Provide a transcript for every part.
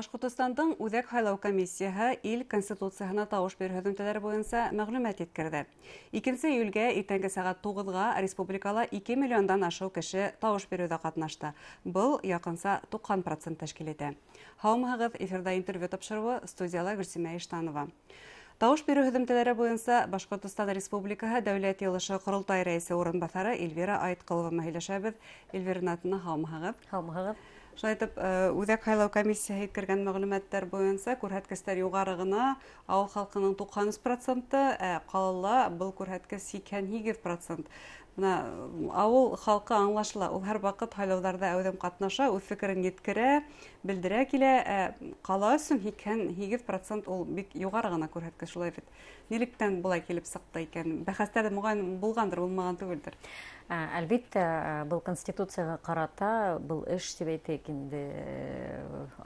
Башҡортостандың Үҙәк һайлау комиссияһы ил Конституцияһына тауыш биреү һөҙөмтәләре буйынса мәғлүмәт еткерҙе. 2 июлгә иртәнге сәғәт 9-ға республикала 2 миллиондан ашыу кеше тауыш биреүҙә ҡатнашты. Был яҡынса 90% тәшкил итә. Һаумыһығыҙ, эфирҙа «Интервью» тапшырыуы, студияла Гөлсимә Иштанова. Тауыш биреү һөҙөмтәләре буйынса Башҡортостан Республикаһы Дәүләт Йыйылышы Ҡоролтай Рәйесе урынбаҫары Эльвира Айтҡолова менән һөйләшәбеҙ. Эльвира Ринатовна, һаумыһығыҙ. Һаумыһығыҙ. Шулай итеп, Үҙәк һайлау комиссияһы еткергән мәғлүмәттәр буйынса күрһәткестәр юғары ғына: ауыл халҡының 93%-ы, ә ҡалала был күрһәткес 88%. Бына ауыл халҡы, аңлашыла, ул һәр ваҡыт һайлауҙарҙа әүҙем ҡатнаша, үҙ фекерен еткерә, белдерә килә, ә ҡала өсөн 88% ул бик юғары ғына күрһәткес, шулай бит? Нилектән былай килеп сыҡты икән? Бәхәстәр моғайын булғандыр, булмаған түгелдер. Әлбиттә, был Конституцияға ҡарата был эш тип әйтәйек инде,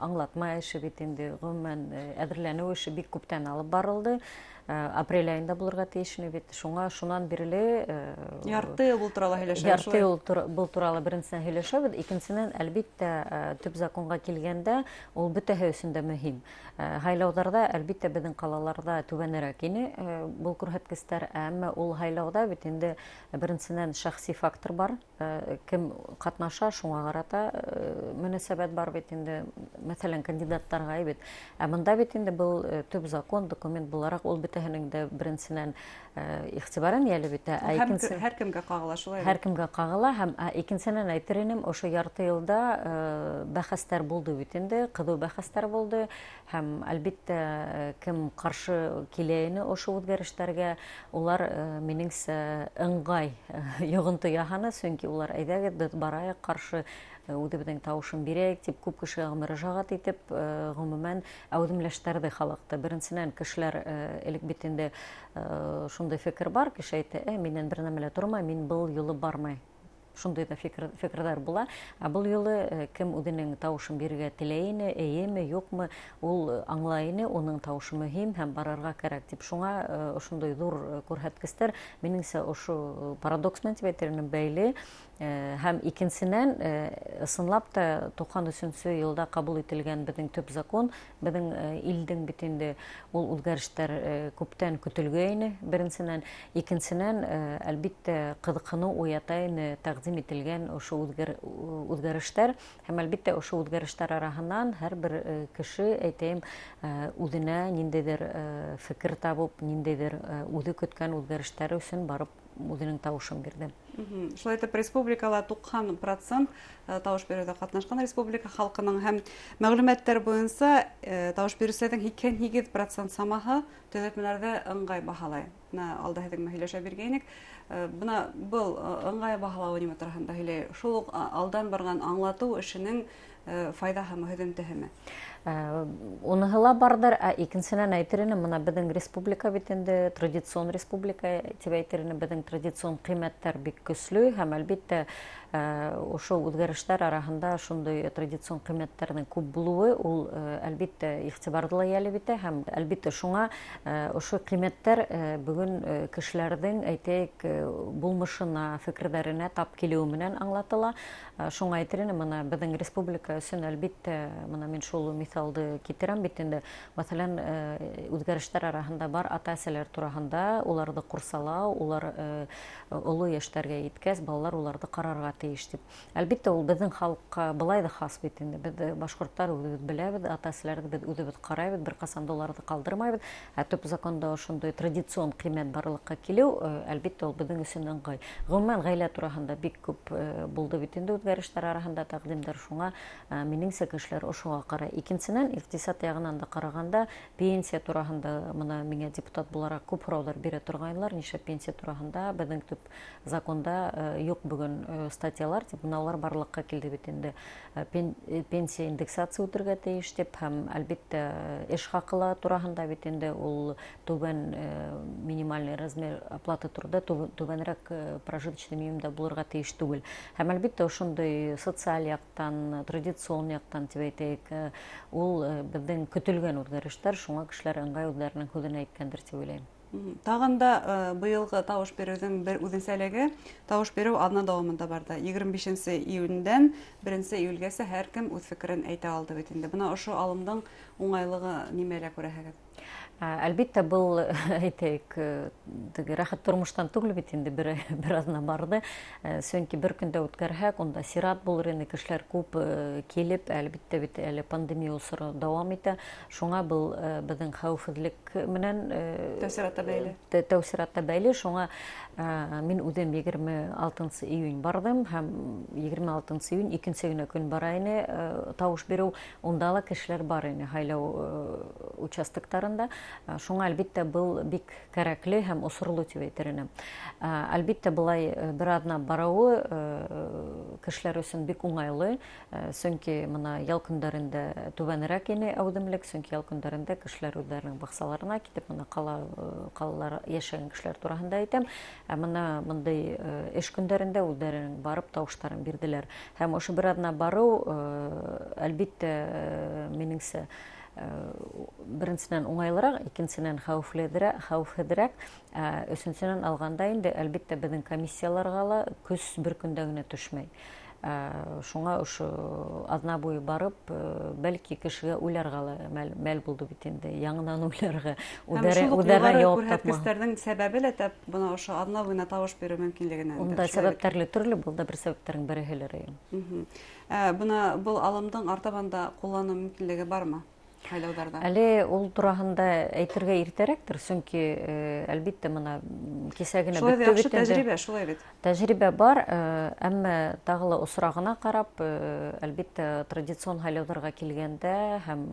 аңлатма эше бит инде, ғөмүмән, әҙерләнеү эше бик күптән алып барылды. Апрель айында булырға тейеш ине бит. Шуңа шунан бирле Ярты йыл был турала һөйләшәбеҙ. Ярты йыл был турала беренсенән һөйләшәбеҙ, икенсенән, әлбиттә, төп законға килгәндә, ул бөтәһе өсөн дә мөһим. Һайлауҙарҙа, әлбиттә, беҙҙең ҡалаларҙа түбәнерәк ине был күрһәткестәр, әммә ул һайлауҙа бит инде беренсенән шәхси фактор бар, кем ҡатнаша, шуңа ҡарата мөнәсәбәт бар бит инде, мәҫәлән, кандидаттарға бит. Ә бында бит инде был төп закон, документ булараҡ, ул бөтәһенең дә беренсенән иғтибарын йәлеп итә. Ә икенсе һәр кемгә ҡағыла, шулай? Һәр кемгә ҡағыла, һәм икенсенән әйтер инем, ошо ярты йылда бәхәстәр булды бит инде, ҡыҙыу бәхәстәр булды, һәм, әлбиттә, кем ҡаршы килә ине ошо үҙгәрештәргә, улар, минеңсә, ыңғай йоғонто яһаны, сөнки улар: «Әйҙәгеҙ, беҙ барайыҡ, ҡаршы үҙебеҙҙең тауышын бирәйек», — тип күп кешегә мөрәжәғәт итеп, ғөмүмән, әүҙемләштерҙе халыҡты. Беренсенән, кешеләр элек бит инде шундай фекер бар, кеше әйтә: «Минән бер нәмә лә тормай, мин был юлы бармай», шундай ҙа фекерҙәр була. Ә был юлы кем үҙенең тауышын бирергә теләй ине, эйеме, юҡмы, ул аңлай ине, уның тауышы мөһим һәм барырға кәрәк тип. Шуңа ошондай ҙур күрһәткестәр, минеңсә, ошо парадокс менән тип әйтер инем бәйле. Һәм икенсенән, ысынлап та, 93-нсө йылда ҡабул ителгән беҙҙең төп закон, беҙҙең илдең бит инде ул үҙгәрештәр күптән көтөлгәйне, беренсенән. Икенсенән, әлбиттә, ҡыҙыҡһыныу уята ине тәҡдим ителгән ошо үҙгәрештәр, һәм, әлбиттә, ошо үҙгәрештәр араһынан һәр бер кеше, әйтәйем, үҙенә ниндәйҙер фекер табып, ниндәйҙер үҙе көткән үҙгәрештәр өсөн барып үҙенең тауышын бирҙе. Шулай итеп, республикала 90% тауыш биреүҙә ҡатнашҡан республика халҡының, һәм мәғлүмәттәр буйынса тауыш биреүселәрҙең 88% самаһы төҙәтмәләрҙе ыңғай баһалай. Бына алда һеҙҙең менән һөйләшә биргәйнек. Бына был ыңғай баһалауы нимә тураһында һөйләй? Шул уҡ алдан барған аңлатыу эшенең файҙаһымы, һөҙөмтәһеме? Уныһы ла барҙыр, ә икенсенән әйтер инем, бына беҙҙең республика бит инде традицион республика тип әйтер инем, беҙҙең традицион ҡиммәттәр бик көслө, һәм, әлбиттә, ошо үҙгәрештәр араһында шундай традицион ҡиммәттәрҙең күп булыуы ул, әлбиттә, иғтибарҙы ла йәлеп итә, һәм, әлбиттә, шуңа ошо ҡиммәттәр бөгөн кешеләрҙең, әйтәйек, булмышына, фекерҙәренә тап килеүе менән аңлатыла. Шуңа әйтер инем, бына беҙҙең республика өсөн, әлбиттә, бына мин шул миҫалды китерәм бит инде, мәҫәлән, үҙгәрештәр араһында бар ата-әсәләр тураһында, уларҙы ҡурсалау, улар оло йәштәргә еткәс, балалар уларҙы ҡарарға тейеш тип. Әлбиттә, ул беҙҙең халыҡҡа былай ҙа хас бит инде. Беҙ, башҡорттар, үҙебеҙ беләбеҙ, ата-әсәләрҙе беҙ үҙебеҙ ҡарайбыҙ, бер ҡасан да уларҙы ҡалдырмайбыҙ. Ә төп законда ошондай традицион ҡиммәт барлыҡҡа килеү, әлбиттә, ул беҙҙең өсөн ыңғай. Ғөмүмән, ғаилә тураһында бик күп булды бит инде үҙгәрештәр араһында тәҡдимдәр, шуңа, минеңсә, кешеләр ошоға ҡарай. Икенсенән, иҡтисад яғынан да ҡарағанда, пенсия тураһында бына миңә депутат булараҡ күп һорауҙар бирә торғайнылар, нишләп пенсия тураһында беҙҙең төп законда юҡ бөгөн статьялар тип. Бына улар барлыҡҡа килде бит инде. Пенсия индексация үтергә тейеш тип, һәм, әлбиттә, эш хаҡы ла тураһында бит инде ул түбән минимальный размер оплаты труда түбәнерәк прожиточный минимумда булырға тейеш түгел. Һәм, әлбиттә, ошондай социаль яҡтан, традицион яҡтан тип әйтәйек, ул беҙҙең көтөлгән үҙгәрештәр, шуңа кешеләр ыңғай үҙҙәренең һүҙен әйткәндер тип уйлайым. Тағын да быйылғы тауыш биреүҙең бер үҙенсәлеге: тауыш биреү аҙна дауамында барҙы. 25 июндән 1 июлгәсә һәр кем үҙ фекерен әйтә алды бит инде. Бына ошо алымдың уңайлығы нимәлә күрәһегеҙ? Әлбиттә, был, әйтәйек, теге рәхәт тормоштан түгел бит инде, бер аҙна барҙы. Сөнки бер көндә үткәрһәк, унда сират булыр ине, кешеләр күп килеп, әлбиттә бит әле пандемия осоро дауам итә. Шуңа был беҙҙең хәүефһеҙлек менән тәү сиратта бәйле. Тәү сиратта бәйле. Шуңа мин үҙем 26 июнь барҙым, һәм 26 июнь икенсе генә көн бара ине тауыш биреү, унда ла кешеләр бар ине һайлау участоктарында. Шуңа, әлбиттә, был бик кәрәкле һәм осорло тип әйтер инем. Әлбиттә, былай бер аҙна барыуы кешеләр өсөн бик уңайлы, сөнки бына ял көндәрендә түбәнерәк ине әүҙемлек, сөнки ял көндәрендә кешеләр үҙҙәренең баҡсаларына китеп, бына ҡалалар йәшәгән кешеләр тураһында әйтәм. Ә бына бындай эш көндәрендә үҙҙәренең барып тауыштарын бирҙеләр. Һәм ошо бер аҙна барыу, әлбиттә, минеңсә, беренсенән уңайлыраҡ, икенсенән хәүефһеҙерәк, өсөнсөнән алғанда инде, әлбиттә, беҙҙең комиссияларға ла көс бер көндә генә төшмәй. Шуңа ошо аҙна буйы барып, бәлки кешегә уйларға ла мәл булды бит инде, яңынан уйларға, үҙҙәре яуап тапмаған. Күрһәткестәрҙең сәбәбе лә тәп бына ошо аҙна буйына тауыш биреү мөмкинлегенән. Унда сәбәптәр лә төрлө, был да бер сәбәптәрҙең береһелер. Бына был алымдың артабан да ҡулланыу мөмкинлеге бармы һайлауҙарҙа? Әле ул тураһында әйтергә иртәрәктер, сөнки, әлбиттә, бына кисә генә шулай бөттө яҡшы бит инде. Тәжрибә, шулай бит. Тәжрибә бар, әммә тағы ла осрағына ҡарап, әлбиттә, традицион һайлауҙарға килгәндә һәм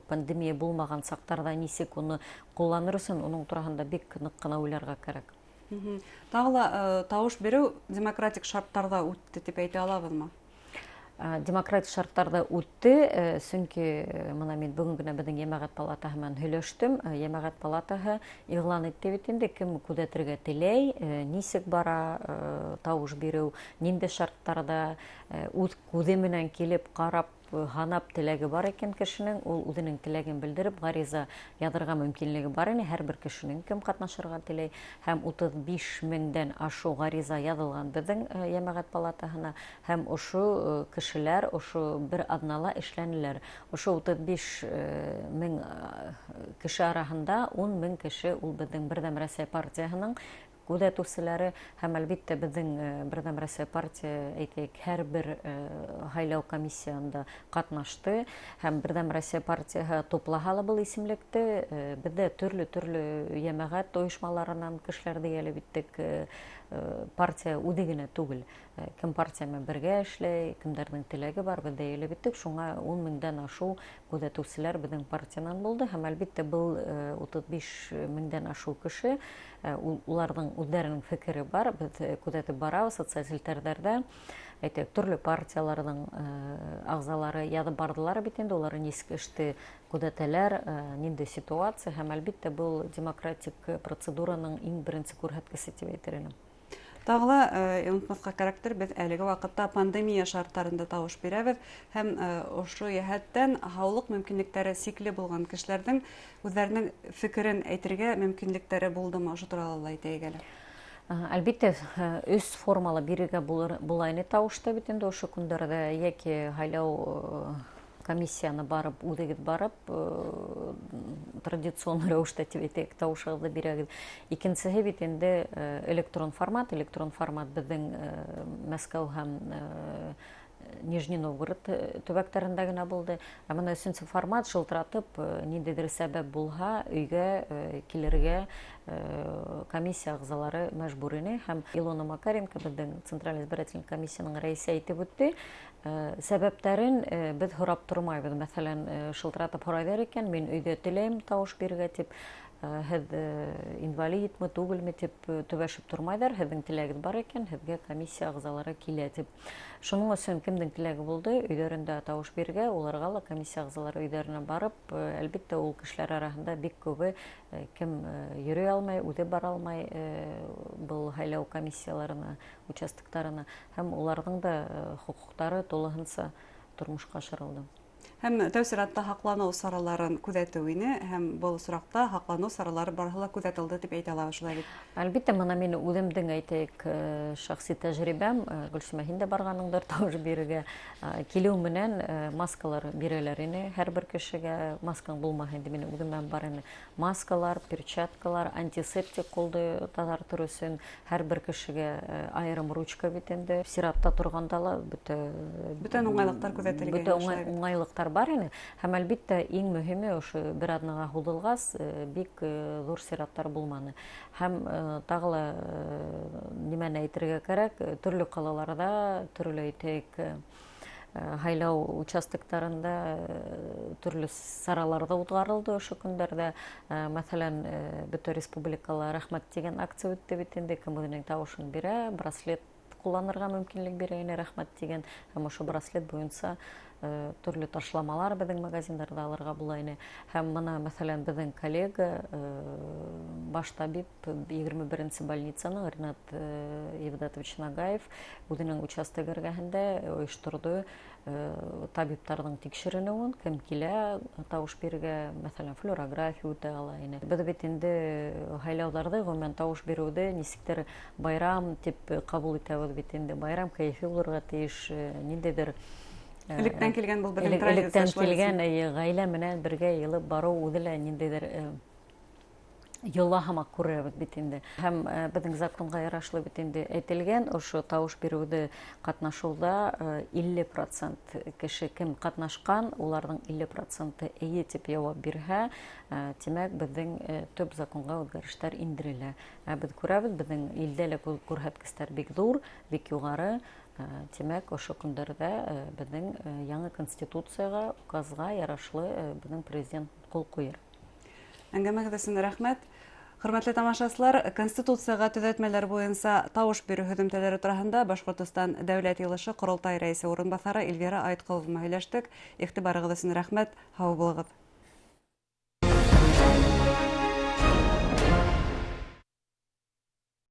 пандемия булмаған саҡтарҙа нисек уны ҡулланыр өсөн уның тураһында бик ныҡ ҡына уйларға кәрәк. Тағы ла тауыш биреү демократик шарттарҙа үтте тип әйтә алабыҙмы? Демократик шарттарҙа үтте, сөнки бына мин бөгөн генә беҙҙең Йәмәғәт палатаһы менән һөйләштем. Йәмәғәт палатаһы иғлан итте бит инде, кем күҙәтергә теләй, нисек бара тауыш биреү, ниндәй шарттарҙа, үҙ күҙе менән килеп ҡарап, һанап теләге бар икән кешенең, ул үҙенең теләген белдереп, ғариза яҙырға мөмкинлеге бар ине һәр бер кешенең, кем ҡатнашырға теләй. Һәм 35 меңдән ашыу ғариза яҙылған беҙҙең Йәмәғәт палатаһына, һәм ошо кешеләр ошо бер аҙнала эшләнеләр. Ошо 35 мең кеше араһында 10 мең кеше ул беҙҙең Берҙәм Рәсәй партияһының күҙәтеүселәре, һәм әлбиттә беҙҙең Берҙәм Рәсәй партия, әйтәйек, һәр бер һайлау комиссияһында ҡатнашты, һәм Берҙәм Рәсәй партияһы туплаһа ла был исемлекте, беҙҙә төрлө-төрлө йәмәғәт ойошмаларынан кешеләрҙе йәлеп иттек, партия үҙе генә түгел, кем партия менән бергә эшләй, кемдәрҙең теләге бар, беҙҙә йәлеп иттек. Шуңа 10 меңдән ашыу күҙәтеүселәр беҙҙең партиянан булды, һәм әлбиттә был 35 меңдән ашыу кеше, уларҙың үҙҙәренең фекере бар, беҙ күҙәтеп барабыҙ социаль селтәрҙәрҙә, әйтәйек, төрлө партияларҙың ағзалары яҙып барҙылар бит инде, улар нисек эште күҙәтәләр, ниндәй ситуация, һәм әлбиттә был демократик процедураның иң беренсе күрһәткесе тип әйтер инем. Тағы ла онотмаҫҡа кәрәктер, беҙ әлеге ваҡытта пандемия шарттарында тауыш бирәбеҙ, һәм ошо йәһәттән һаулыҡ мөмкинлектәре сикле булған кешеләрҙең үҙҙәренең фекерен әйтергә мөмкинлектәре булдымы, ошо турала ла әйтәйек әле. Әлбиттә, өс формала бирергә була ине тауышта бит инде ошо көндәрҙә, йәки һайлау комиссияны барып, үҙегеҙ барып, традицион рәүештә тип әйтәйек, тауышығыҙҙы бирәгеҙ. Икенсеһе бит инде электрон формат. Электрон формат беҙҙең Мәскәү һәм Нижний Новгород төбәктәрендә генә булды. Ә бына өсөнсө формат шылтыратып, ниндәйҙер сәбәп булһа, өйгә килергә комиссия ағзалары мәжбүр ине. Һәм Илона Макаренко, беҙҙең Централь избирательный комиссияның рәйесе, әйтеп үтте, сәбәптәрен беҙ һорап тормайбыҙ. Мәҫәлән, шылтыратып һорайҙар икән, мин өйҙә теләйем тауыш бирергә тип, һеҙ инвалидмы, түгелме тип төбәшеп тормайҙар, һеҙҙең теләгегеҙ бар икән, һеҙгә комиссия ағзалары килә тип. Шуның өсөн кемдең теләге булды, өйҙәрендә тауыш бирергә, уларға ла комиссия ағзалары өйҙәренә барып, әлбиттә, ул кешеләр араһында бик күбе кем йөрөй алмай, үҙе бара алмай был һайлау комиссияларына, участоктарына, һәм уларҙың да хоҡуҡтары тулыһынса тормошҡа ашырылды. Һәм тәү сиратта һаҡланыу сараларын күҙәтеү ине, һәм был осраҡта һаҡланыу саралары барыһы ла күҙәтелде тип әйтә алабыҙ, шулай бит? Әлбиттә, мына мин үҙемдең, әйтәйек, шәхси тәжрибәм, Гөлсөмә, һин дә барғаныңдыр тауыш бирергә. Килеү менән маскалар бирәләр ине һәр бер кешегә. Маскаң булмаһа инде, минең үҙемә бар ине. Маскалар, перчаткалар, антисептик ҡулды таҙартыр өсөн, һәр бер кешегә айырым ручка бит инде. Сиратта торғанда ла бөтә Бүтән уңайлыҡтар күҙәтелгән. Бөтә уңайлыҡтар бар ине. Һәм, әлбиттә, иң мөһиме, ошо бер аҙнаға һуҙылғас, бик ҙур сираттар булманы. Һәм тағы ла нимәне әйтергә кәрәк, төрлө ҡалаларҙа, төрлө, әйтәйек, һайлау участоктарында төрлө саралар ҙа уҙғарылды ошо көндәрҙә. Мәҫәлән, бөтә республикала «Рәхмәт» тигән акция үтте бит инде, кем үҙенең тауышын бирә, браслет ҡулланырға мөмкинлек бирә ине «Рәхмәт» тигән, һәм ошо браслет буйынса төрлө ташламалар беҙҙең магазиндарҙа алырға була ине. Һәм мына, мәҫәлән, беҙҙең коллега, баш табип 21-нсе больницаның Ринат Евдатович Нагаев үҙенең участок эргәһендә ойошторҙо табиптарҙың тикшеренеүен, кем килә тауыш бирергә, мәҫәлән, флюорография үтә ала ине. Беҙ бит инде һайлауҙарҙы, ғөмүмән, тауыш биреүҙе нисектер байрам тип ҡабул итәбеҙ бит инде. Байрам кәйефе булырға тейеш, ниндәйҙер Электән килгән был беҙҙең традиция. Электән килгән, ғаилә менән бергә йыйылып барыу үҙе лә ниндәйҙер йола һымаҡ күрәбеҙ бит инде. Һәм беҙҙең законға ярашлы бит инде әйтелгән, ошо тауыш биреүҙе ҡатнашыуҙа 50% кеше кем ҡатнашҡан, уларҙың 50%-ы эйе тип яуап бирһә, тимәк, беҙҙең төп законға үҙгәрештәр индерелә. Ә беҙ күрәбеҙ, беҙҙең илдә лә күрһәткестәр бик ҙур, бик юғары. Тимәк, ошо көндәрҙә беҙҙең яңы конституцияға, указға ярашлы беҙҙең президент ҡул ҡуйыр. Әңгәмәгеҙ өсөн рәхмәт. Хөрмәтле тамашасылар, Конституцияға төҙәтмәләр буйынса тауыш биреү һөҙөмтәләре тураһында Башҡортостан Дәүләт Йыйылышы Ҡоролтай Рәйесе урынбаҫары Эльвира Айтҡолова һөйләштек. Иғтибарығыҙ өсөн рәхмәт. Һау булығыҙ.